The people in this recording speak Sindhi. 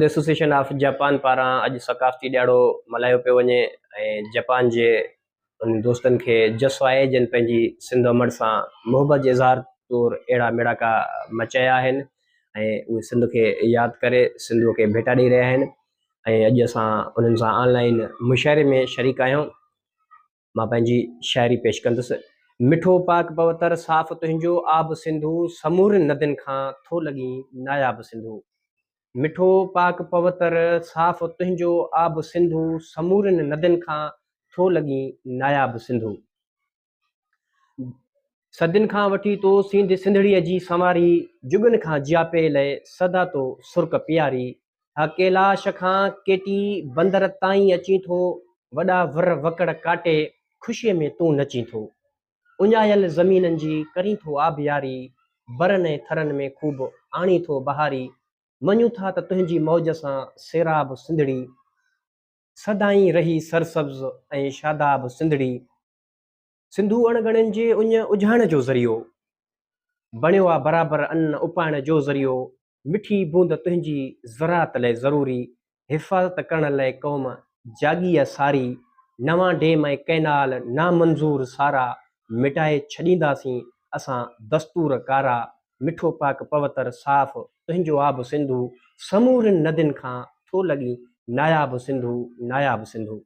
ايسوسيئيشن آف جاپان پاران اڄ ثقافتي ڏهاڙو ملهايو پيو وڃي ۽ جاپان جي انهن دوستن کي جس آهي جن پنهنجي سنڌ امڙ سان محبت جي اظهار طور اهڙا ميڙاڪا مچايا آهن ۽ اهي سنڌ کي ياد ڪري سنڌوء کي ڀيٽا ڏئي رهيا آهن ۽ اڄ اسان انهن سان آن لائين مشاعري ۾ شريڪ آهيون. مان پنهنجي شاعري پيش ڪندس. مٺو پاڪ پوتر صاف تنهنجو آب سنڌو سمورين ندين کان ٿو لڳين ناياب سنڌو. مٺو پاڪ پوتر صاف تنهنجو آب سنڌو سمورين ندين کان ٿو لڳين ناياب سنڌو. صدين کان وٺي تو سينڌ سنڌڙيء جي سنواري، جڳن کان جياپي لئه سدا تو سرڪ پياري. ها ڪيلاش کان ڪيٽي بندر تائين اچين ٿو، وڏا ور وڪڙ ڪاٽي خوشيء ۾ تون نچين ٿو. اڃايل زمينن جي ڪرين ٿو آبياري، برن ۽ ٿرن ۾ خوب آڻين ٿو بهاري. مڃون ٿا ته تنهنجي موج سان سيراب سنڌڙي، سدائين رهي سرسبز ۽ شاداب سنڌڙي. سنڌو اڻ ڳڻين جي اڃ اجهائڻ جو ذريعو بڻيو آ برابر ان اپائڻ جو ذريعو مٺي بوند تنهنجي زراعت لئه ضروري حفاظت ڪرڻ لئه قوم جاڳي آ ساري نوان ڊيم ۽ ڪئنال نامنظور سارا مٽائي ڇڏينداسين اسان دستور ڪارا مٺو پاڪ پوتر صاف تنهنجو آب سنڌو سمورين ندين کان ٿو لڳين ناياب سنڌو ناياب سنڌو.